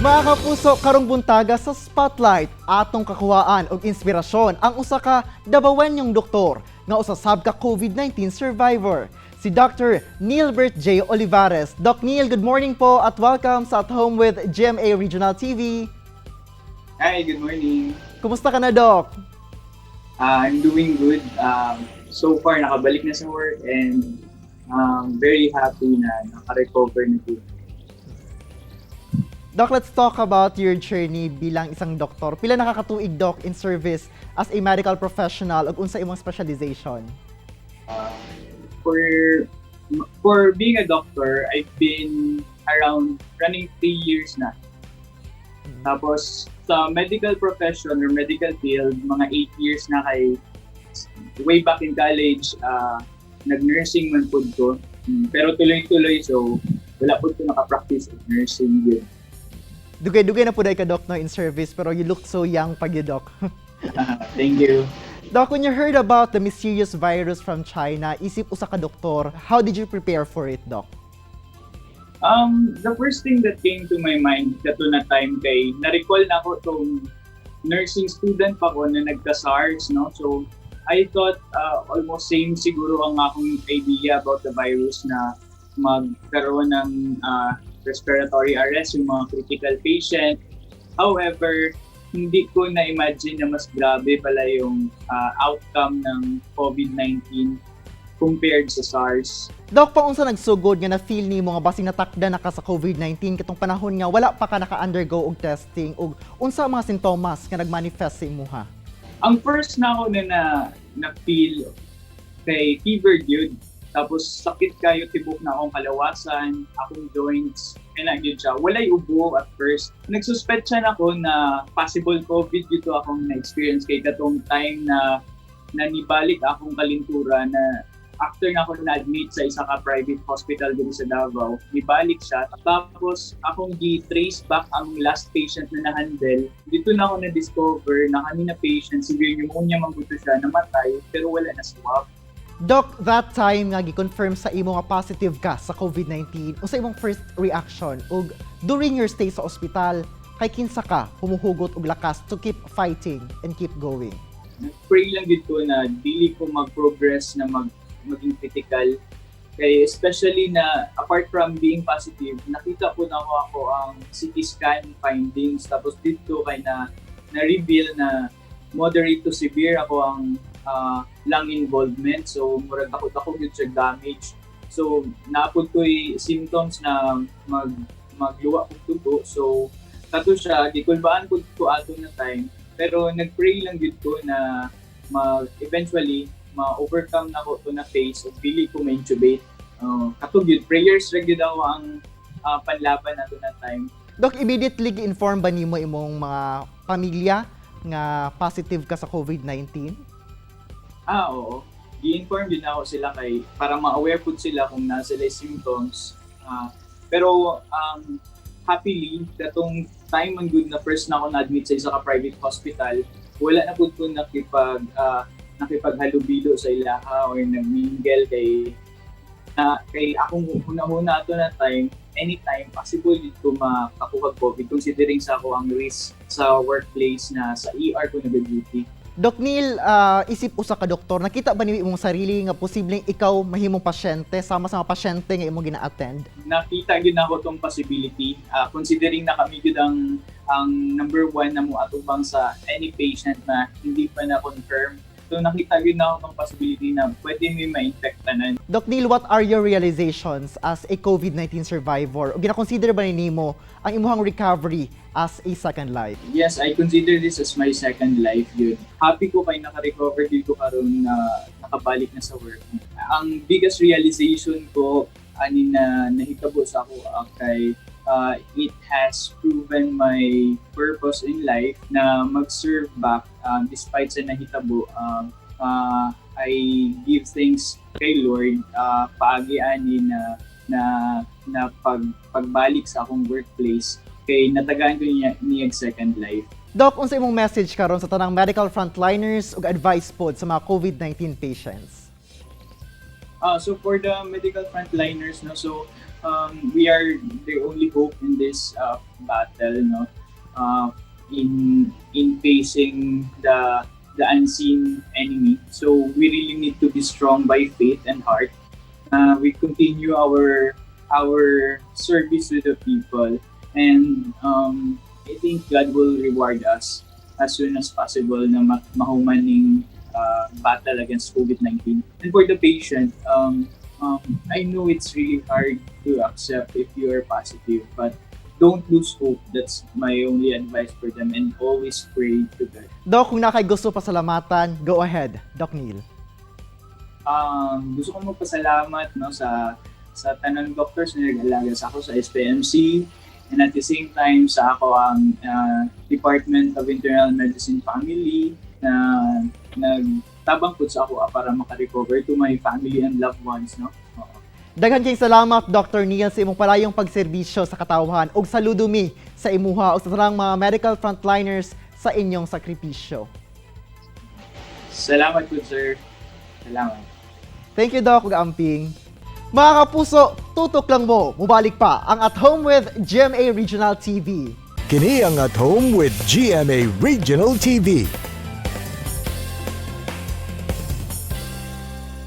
Mga kapuso, karong buntaga sa Spotlight, atong kakuhaan og inspirasyon ang usa ka Dabawenyong doktor nga usa sab ka COVID-19 survivor, si Dr. Neilbert J. Olivares. Doc Neil, good morning po at welcome sa At Home with GMA Regional TV. Hi, good morning. Kumusta ka na, Doc? I'm doing good. So far, nakabalik na sa work and very happy na naka-recover na po. Doc, let's talk about your journey bilang isang doktor. Pila na ka katuig, Doc, in service as a medical professional ug unsa imong specialization? For being a doctor, I've been around running 3 years na. Tapos, sa medical profession or medical field, mga 8 years na kay way back in college, nag-nursing man pud ko. Pero tuloy-tuloy, so wala pud ko naka-practice of nursing yun. Dugay-dugay na pud ka, Doc, no, in service, pero you look so young pa gyud, Doc. Thank you. Doc, when you heard about the mysterious virus from China, isip usa ka doktor, how did you prepare for it, Doc? The first thing that came to my mind kato na time kay na-recall na ako tong nursing student pa ko na nagka-SARS, no? So, I thought almost same siguro ang akong idea about the virus na magkaroon ng respiratory arrest yung mga critical patient. However, hindi ko na-imagine na mas grabe pala yung outcome ng COVID-19 compared sa SARS. Doc, paunsa nagsugod nga na-feel nimo nga basig natakda na ka sa COVID-19 katong panahon nga wala pa ka naka-undergo og testing, ug unsa ang mga sintomas nga nagmanifest sa imuha? Ang first na ako na na feel kay fever gyud. Tapos sakit kayo tibok na akong kalawasan, akong joints, kaya gyud siya. Walay ubo at first. Nagsuspect siya na ako na possible COVID dito akong na-experience kay katong time na nanibalik akong kalintura na after na ako na-admit sa isa ka private hospital din sa Davao, nibalik siya. Tapos akong gi-trace back ang last patient na na-handle. Dito na ako na-discover na kanina patient, severe pneumonia man gud to siya, namatay, pero wala na swab. Doc, that time nga gi-confirm sa imo nga positive ka sa COVID-19, unsa imong first reaction ug during your stay sa ospital, kay kinsa ka humuhugot og lakas to keep fighting and keep going? Nag-pray lang gid ko na dili ko mag-progress na maging critical. Kay especially na apart from being positive, nakita po na ako ang CT scan findings. Tapos dito kay na na-reveal na moderate to severe ako ang lung involvement. So murag ako gyud siya damage. So naa pod ko'y symptoms na magluwa kog dugo. So kato siya, gikulbaan pud ko ato na time. Pero nag-pray lang gyud ko na mag eventually ma-overcome na ko to na phase ug dili ko ma-intubate. Kato gyud, prayers ra gyud ako ang panlaban nato na time. Doc, immediately gi-inform ba nimo imong mga pamilya nga positive ka sa COVID-19? Ah, oo. Gi-inform din ako sila kay para ma-aware pud sila kung naa sila symptoms. Pero happily, katong time man gud na first na ako na-admit sa isa ka private hospital, wala na pud ko nakipaghalubilo sa ilaha or nagmingle kay na kay akong una-una ato na time, anytime possible dito makakuha COVID considering sa ako ang risk sa workplace na sa ER ko nag-duty. Doc Neil, isip usa ka doktor, nakita ba nimo imong sarili nga posibleng ikaw mahimong pasyente sama sa mga pasyente nga imong gina-attend? Nakita gyud nako tong possibility, considering na kami gyud ang number one na mo atubang sa any patient na hindi pa na confirm. So nakita gyud nako tong possibility na pwede mi ma-infect tanan. Doc Neil, what are your realizations as a COVID-19 survivor? O gina-consider ba nimo ang imuhang recovery as a second life? Yes, I consider this as my second life yun. Happy ko kay naka-recover din ko karon na nakabalik na sa work. Ang biggest realization ko ani na nahitabo sa ako kay it has proven my purpose in life na mag-serve back despite sa nahitabo. I give thanks kay Lord paagi ani na na na pagbalik sa akong workplace kay natagaan ko niya second life. Doc, unsa imong message karon sa tanang medical frontliners ug advice pod sa mga COVID-19 patients? So for the medical frontliners, no, so we are the only hope in this battle, no, in facing the unseen enemy. So we really need to be strong by faith and heart. We continue our service to the people, and I think God will reward us as soon as possible na mahuman ning battle against COVID-19. And for the patient, I know it's really hard to accept if you are positive, but don't lose hope. That's my only advice for them, and always pray to God. Doc, kung naa kay gusto pasalamatan, go ahead, Doc Neil. Gusto ko magpasalamat, no, sa tanan doctors na nag-alaga sa ako sa SPMC and at the same time sa ako ang Department of Internal Medicine family na nagtabang pud sa ako para maka-recover, to my family and loved ones, no. Oo. Daghan kayong salamat, Dr. Neil, sa imong palayong pagserbisyo sa katawhan ug saludo mi sa imuha ug sa tanang mga medical frontliners sa inyong sakripisyo. Salamat po, sir. Salamat. Thank you, Doc, ug amping. Mga kapuso, tutok lang mo. Mubalik pa ang At Home with GMA Regional TV. Kini ang At Home with GMA Regional TV.